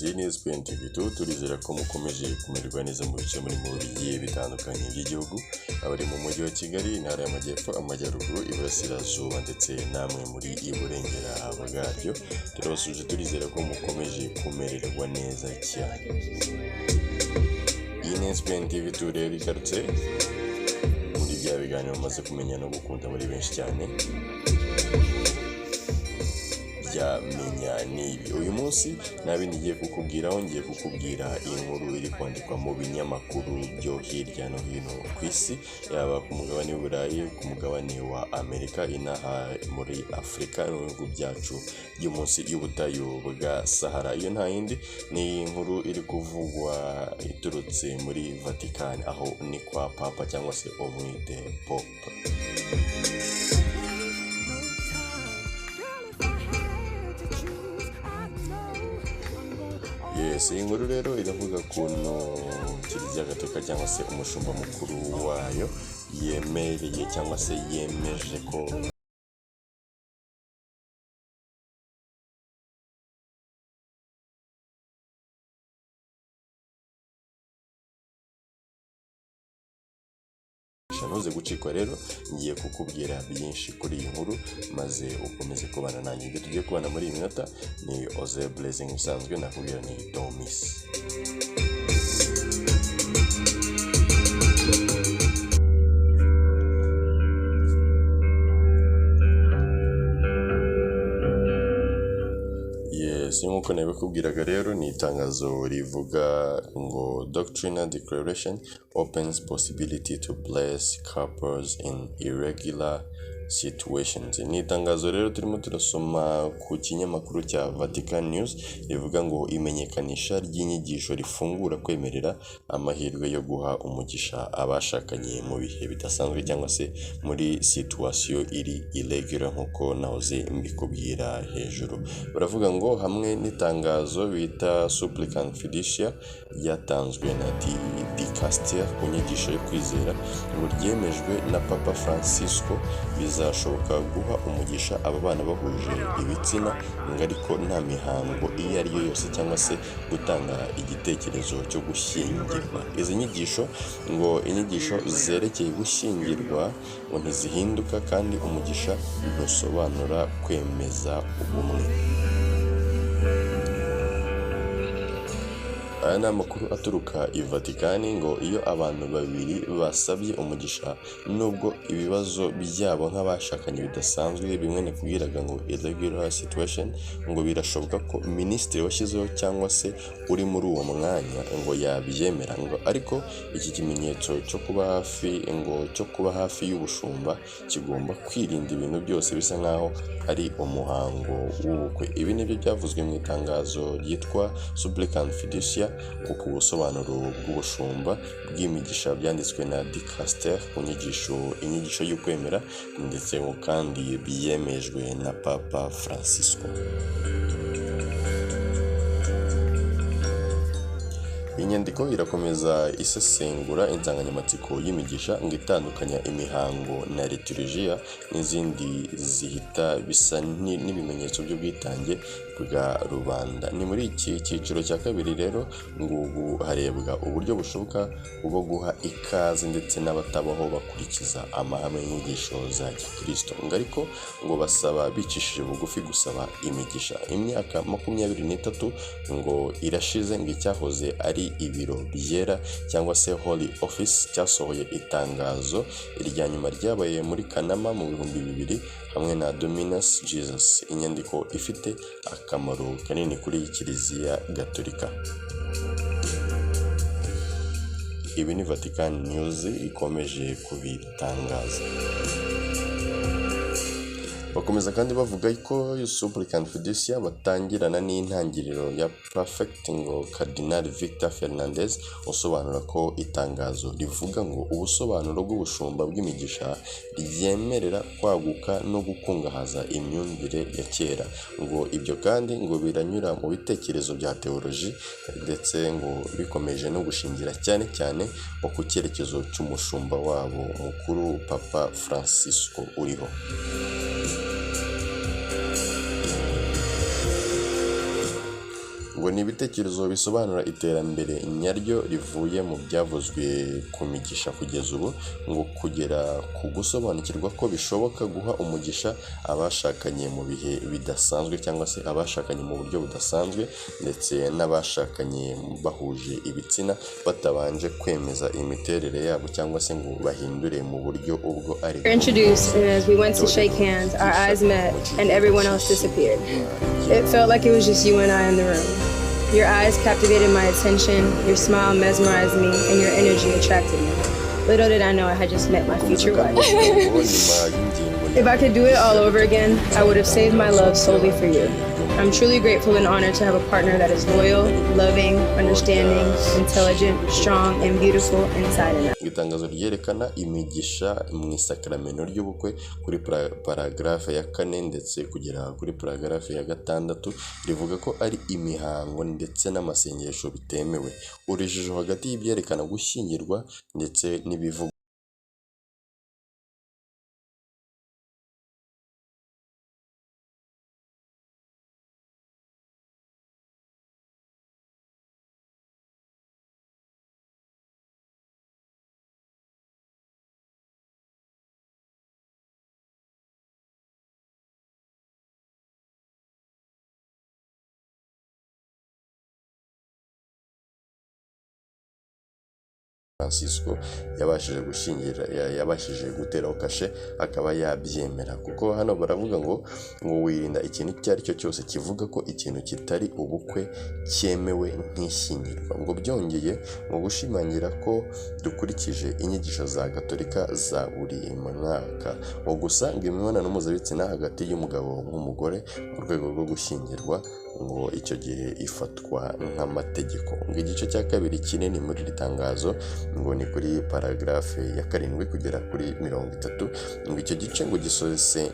Yes, iyi ni SPN TV 2. Turizera ko mukomeje kumererwa neza mu bice muri mu bigiye bitandukanye by'igihugu, abari mu mujyi wa Kigali, intara y'Amajyepfo, Amajyaruguru, Iburasirazuba ndetse namwe muri Iburengera bwaryo. Turabasuje, turizera ko mukomeje kumererwa neza cyane. Iyi ni SPN TV 2 rero igarutse muri bya biganiro mumaze kumenya no gukunda muri benshi cyane bya Menya Nibi. Uyu munsi nta bindi ngiye kukubwiraho, ngiye kukubwira inkuru iri kwandikwa mu binyamakuru byo hirya no hino ku isi, yaba ku mugabane w'Uburayi, ku mugabane wa Amerika, inaha muri Afurika no mu bihugu byacu byo munsi y'ubutayu bwa Sahara. Iyo nta yindi ni inkuru iri kuvugwa iturutse muri Vatican, aho ni kwa Papa cyangwa se umwite Pope. Yes, iyi nkuru rero iravuga kuntu Kiliziya Gatolika cyangwa se umushumba mukuru wayo yemereye cyangwa se yemeje ko ntuze gucikwa. Rero ngiye kukubwira byinshi kuri iyi nkuru, maze ukomeze kubana nanjye. Ibyo tugiye kubana muri iyi minota ni Oze Blessing, usanzwe nakubwira ni Don't Miss. Yes, nk'uko nabikubwiraga rero, ni itangazo rivuga ngo "Doctrinal Declaration opens possibility to bless couples in irregular situations". Ni itangazo rero turimo turasoma ku kinyamakuru cya Vatican News, rivuga ngo imenyekanisha ry'inyigisho rifungura kwemerera amahirwe yo guha umugisha abashakanye mu bihe bidasanzwe cyangwa se muri situation iri irregular, nk'uko nahoze mbikubwira hejuru. Baravuga ngo hamwe n'itangazo bita Supplicant Fiducia ryatanzwe na Dicaster ku nyigisho yo kwizera, ngo ryemejwe na Papa Francisco, bizashoboka guha umugisha aba bana bahuje ibitsina, ngo ariko nta mihango iyo ari yo yose cyangwa se gutanga igitekerezo cyo gushyingirwa. Izi nyigisho, ngo inyigisho zerekeye gushyingirwa ngo ntizihinduka, kandi umugisha ntusobanura kwemeza ubumwe. Aya ni amakuru aturuka i Vatikani, ngo iyo abantu babiri basabye umugisha, nubwo ibibazo byabo nk'abashakanye bidasanzwe, bimwe nakubwiraga ngo irregular situation, ngo birashoboka ko minisitiri washyizeho cyangwa se uri muri uwo mwanya ngo yabyemera, ngo ariko iki kimenyetso cyo kuba hafi, ngo cyo kuba hafi y'ubushumba, kigomba kwirinda ibintu byose bisa nkaho ari umuhango w'ubukwe. Ibi nibyo byavuzwe mu itangazo ryitwa Supplicant Fiducia ngo ku busobanuro bw'ubushumba bw'imigisha, byanditswe na Dicaster ku nyigisho, inyigisho y'ukwemera, ndetse ngo kandi byemejwe na Papa Francisco. Iyi nyandiko irakomeza isesengura insanganyamatsiko y'imigisha, ngo itandukanya imihango na liturujia n'izindi zihita bisa n'ibimenyetso by'ubwitange bwa rubanda. Ni muri iki cyiciro cya kabiri rero ngo ubu harebwa uburyo bushoboka bwo guha ikaze ndetse n'abatabaho bakurikiza amahame y'inyigisho za gikristo, ngo ariko ngo basaba bicishije bugufi gusaba imigisha. Imyaka 23 ngo irashize ngo icyahoze ari ibiro byera cyangwa se Holy Office cyasohoye itangazo irya nyuma ryabaye muri Kanama mu 2000 hamwe na Dominus Jesus, inyandiko ifite akamaro kanini kuri Kiliziya Gatolika. Ibi ni Vatican News ikomeje kubitangaza. Bakomeza kandi bavuga ko Supplicant Fiducia batangirana n'intangiriro ya Prefect ngo Cardinal Victor Fernandez, usobanura ko itangazo rivuga ngo ubusobanuro bw'ubushumba bw'imigisha ryemerera kwaguka no gukungahaza imyumvire ya kera, ngo ibyo kandi ngo biranyura mu bitekerezo bya teoloji, ndetse ngo bikomeje no gushingira cyane cyane ngo ku cyerekezo cy'umushumba wabo mukuru Papa Francisco uriho. Ngo ni ibitekerezo bisobanura iterambere nyaryo rivuye mu byavuzwe ku migisha kugeza ubu, ngo kugera ku gusobanukirwa ko bishoboka guha umugisha abashakanye mu bihe bidasanzwe cyangwa se abashakanye mu buryo budasanzwe, ndetse n'abashakanye bahuje ibitsina batabanje kwemeza imiterere yabo cyangwa se ngo bahindure mu buryo ubwo ari were introduced, and as we went to shake hands, our eyes met, and everyone else disappeared. It felt like it was just you and I in the room. Your eyes captivated my attention, your smile mesmerized me, and your energy attracted me. Little did I know I had just met my future wife. If I could do it all over again, I would have saved my love solely for you. I'm truly grateful and honored to have a partner that is loyal, loving, understanding, intelligent, strong, and beautiful inside and out. Itangazo ryerekana imigisha mu isakaramento ry'ubukwe kuri paragarafe ya 4 ndetse kugera kuri paragarafe ya 6 rivuga ko ari imihango ndetse n'amasengesho bitemewe. Urujijo hagati y'ibyerekana gushyingirwa ndetse n'ibivugwa Francisco yabashije gushyingira, yabashije guteraho kashe akaba yabyemera, kuko hano baravuga ngo wirinda ikintu icyo ari cyo cyose kivuga ko ikintu kitari ubukwe cyemewe nk'ishyingirwa. Ngo byongeye mu gushimangira ko dukurikije inyigisho za Gatolika za buri mwaka, ngo gusa ngo imibonano mpuzabitsina hagati y'umugabo n'umugore mu rwego rwo gushyingirwa ngo icyo gihe ifatwa nk'amategeko. Ngo igice cya kabiri kinini muri iri tangazo ngo ni kuri paragarafe ya 7 kugera kuri 30, ngo icyo gice ngo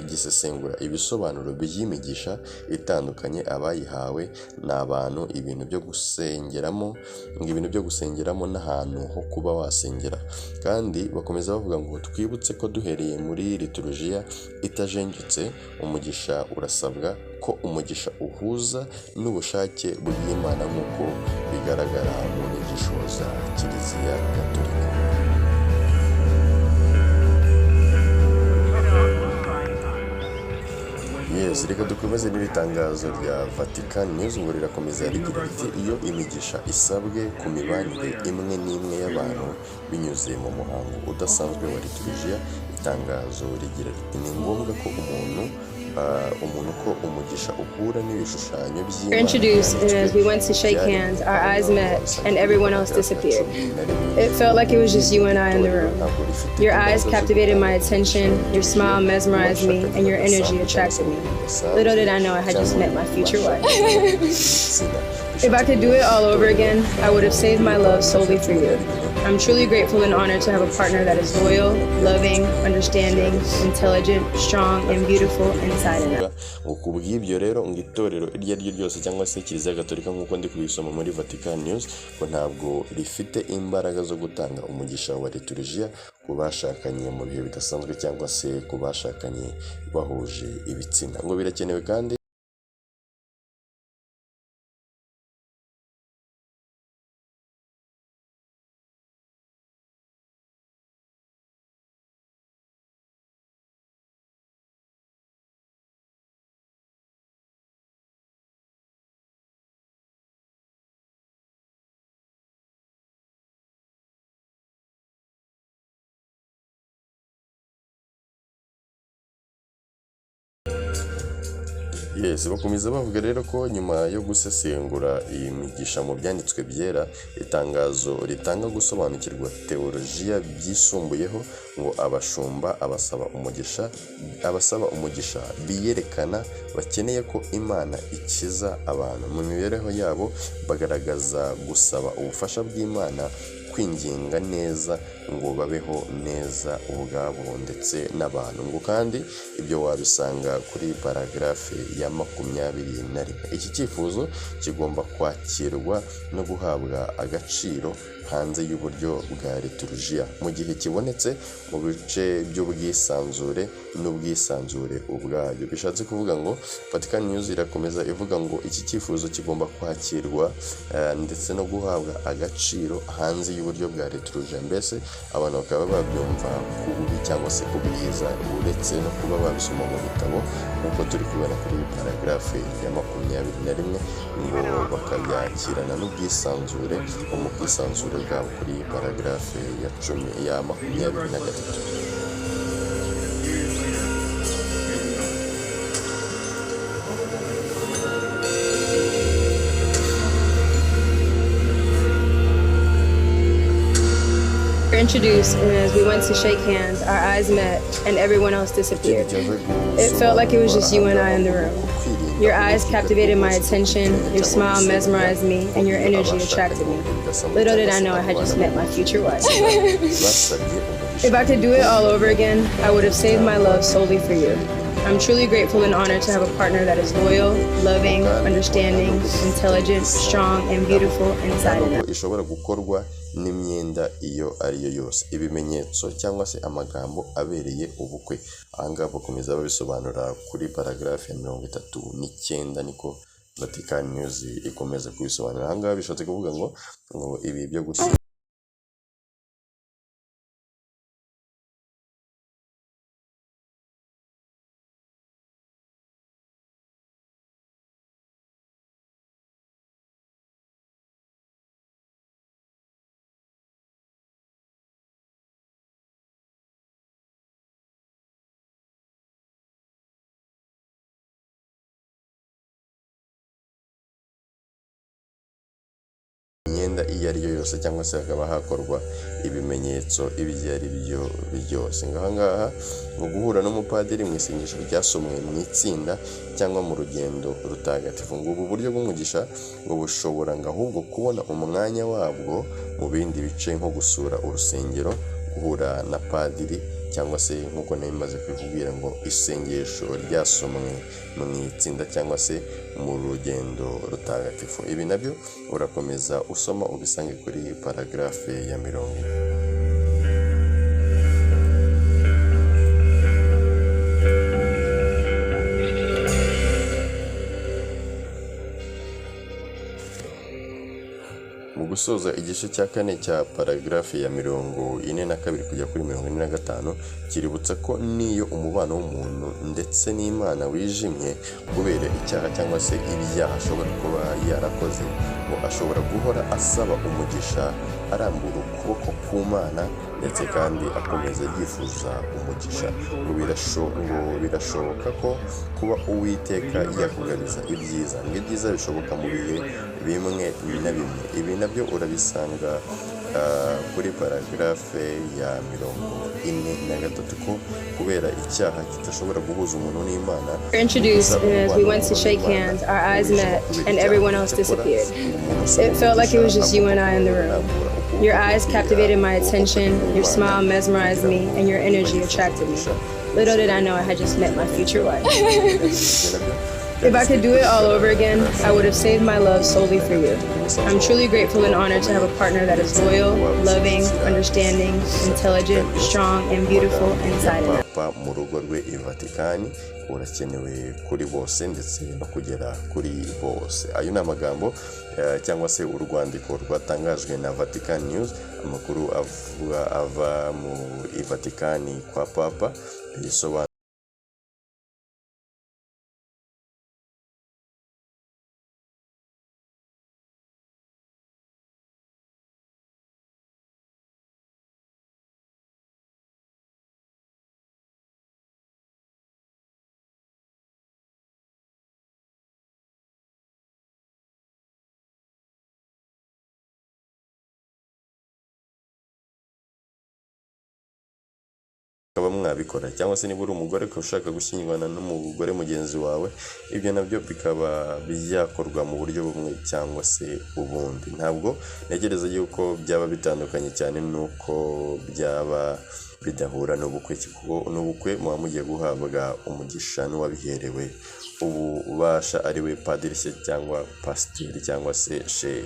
gisesengura ibisobanuro by'imigisha itandukanye abayihawe ni abantu, ibintu byo gusengeramo, ngo ibintu byo gusengeramo n'ahantu ho kuba wasengera. Kandi bakomeza bavuga ngo twibutse ko duhereye muri liturujia itajenjetse umugisha urasabwa ko umugisha uhuza n'ubushake bw'Imana nk'uko bigaragara mu nyigisho za Kiliziya Gatolika. Yes, reka dukomeze n'iri tangazo rya Vatican News ngo rirakomeza rigira riti: iyo imigisha isabwe ku mibanire imwe n'imwe y'abantu binyuze mu muhango udasanzwe wa liturujia, itangazo rigira riti: ni ngombwa ko umuntu ko umugisha uhura n'ibishushanyo by'Imana. Introduced, and as we went to shake hands, our eyes met, and everyone else disappeared. It felt like it was just you and I in the room. Your eyes captivated my attention, your smile mesmerized me, and your energy attracted me. Little did I know I had just met my future wife. If I could do it all over again, I would have saved my love solely for you. I'm truly grateful and honored to have a partner that is loyal, loving, understanding, intelligent, strong, and beautiful inside and out. Ngo ku bw'ibyo rero ngo itorero iryo ari ryo ryose cyangwa se Kiliziya Gatolika nk'uko ndi kubisoma muri Vatican News, ngo ntabwo rifite imbaraga zo gutanga umugisha wa liturujia ku bashakanye mu bihe bidasanzwe cyangwa se ku bashakanye bahuje ibitsina. Ngo birakenewe kandi Yes, bakomeza bavuga rero ko nyuma yo gusesengura iyi migisha mu byanditswe byera, itangazo ritanga gusobanukirwa teolojiya byisumbuyeho, ngo abashumba abasaba umugisha biyerekana bakeneye ko Imana ikiza abantu mu mibereho yabo, bagaragaza gusaba ubufasha bw'Imana, kwinginga neza ngo babeho neza ubwabo ndetse n'abantu. Ngo kandi ibyo wabisanga kuri paragarafe ya 21. Iki cyifuzo kigomba kwakirwa no guhabwa agaciro hanze y'uburyo bwa liturujia mu gihe kibonetse mu bice by'ubwisanzure n'ubwisanzure ubwayo. Bishatse kuvuga ngo Vatican News irakomeza ivuga ngo iki cyifuzo kigomba kwakirwa ndetse no guhabwa agaciro hanze y'uburyo bwa liturujia, mbese abantu bakaba babyumva ku bubi cyangwa se ku bwiza, uretse no kuba babisoma mu bitabo nk'uko turi kubibona kuri paragarafe ya 21, ngo bakabyakirana n'ubwisanzure mu bwisanzure bwabo kuri paragarafe ya cumi ya 23. Years later, here we are. Were introduced, and as we went to shake hands, our eyes met, and everyone else disappeared. It felt like it was just you and I in the room. Your eyes captivated my attention, your smile mesmerized me, and your energy attracted me. Little did I know I had just met my future wife. If I could do it all over again, I would have saved my love solely for you. I'm truly grateful and honored to have a partner that is loyal, loving, understanding, intelligent, strong, and beautiful inside and out. Nubwo ishobora gukorwa n'imyenda iyo ari yo yose, ibimenyetso cyangwa se amagambo abereye ubukwe. Ahangaha bakomeza babisobanura kuri paragarafe ya 39, niko Vatican News ikomeza kubisobanura. Ahangaha bishatse kuvuga ngo ibi byo gushyira imyenda iyo ari yo yose cyangwa se hakaba hakorwa ibimenyetso ibyo ari byo byose. Ngaha ngaha ngo guhura n'umupadiri mu isengesho ryasomwe mu itsinda cyangwa mu rugendo rutagatifu, ngo ubu buryo bw'umugisha ngo bushobora ngo ahubwo kubona umwanya wabwo mu bindi bice, nko gusura urusengero, guhura na padiri, cyangwa se nk'uko nari maze kubikubwira ngo isengesho ryasomwe mu itsinda cyangwa se mu rugendo rutagatifu. Ibi nabyo urakomeza usoma ubisange kuri paragarafe ya 40. Mu gusoza igice cya kane cya paragarafe ya 42 kujya kuri 45, kiributsa ko n'iyo umubano w'umuntu ndetse n'Imana wijimye kubera icyaha cyangwa se ibyaha ashobora kuba yarakoze, ngo ashobora guhora asaba umugisha, arambura ukuboko ku Mana, ndetse kandi akomeza yifuza umugisha. Ngo birashoboka ko kuba Uwiteka yakugabiza ibyiza, ngo ibyiza bishoboka mu bihe bimwe na bimwe. Ibi nabyo urabisanga kuri paragarafe ya 43, ko kubera icyaha kidashobora guhuza umuntu n'Imana. Were introduced, and as we went to shake hands, our eyes met, and everyone else disappeared. It felt like it was just you and I in the room. Your eyes captivated my attention, your smile mesmerized me, and your energy attracted me. Little did I know I had just met my future wife. If I could do it all over again, I would have saved my love solely for you. I'm truly grateful and honored to have a partner that is loyal, loving, understanding, intelligent, strong, and beautiful inside and out. Papa mu rugo rwe i Vatikani urakenewe kuri bose ndetse no kugera kuri bose. Ayo ni amagambo cyangwa se urwandiko rwatangajwe na Vatican News, amakuru avuga ava mu i Vatikani kwa Papa, bisobanura mukaba mwabikora, cyangwa se niba uri umugore ukaba ushaka gushyingirwana n'umugore mugenzi wawe, ibyo nabyo bikaba byakorwa mu buryo bumwe cyangwa se ubundi. Ntabwo ntekereza yuko byaba bitandukanye cyane n'uko byaba bidahura n'ubukwe, kuko n'ubukwe muba mugiye guhabwa umugisha n'uwabiherewe ububasha, ari we padiri se cyangwa pasiteri cyangwa se shehe.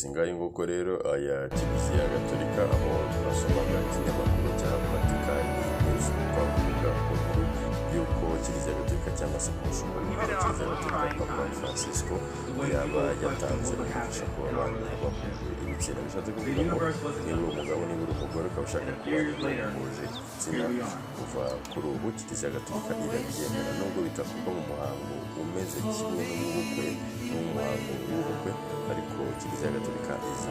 Yes, ngayo nguko rero aya Kiliziya Gatolika, aho twasomaga ikinyamakuru cya Vatican News, twavuga ku nkuru y'uko Kiliziya Gatolika cyangwa se umushumba mukuru wa Kiliziya Gatolika, Papa Francisco, yaba yatanze umugisha ku babana bahuje ibitsina. Bishatse kuvuga ngo niba uri umugabo, niba uri umugore, ukaba ushaka kubana n'uwo muhuje igitsina, kuva kuri ubu Kiliziya Gatolika irabyemera, nubwo bitakorwa mu muhango umeze kimwe n'uw'ubukwe, n'umuhango w'ubukwe, ariko Kiliziya Gatolika iza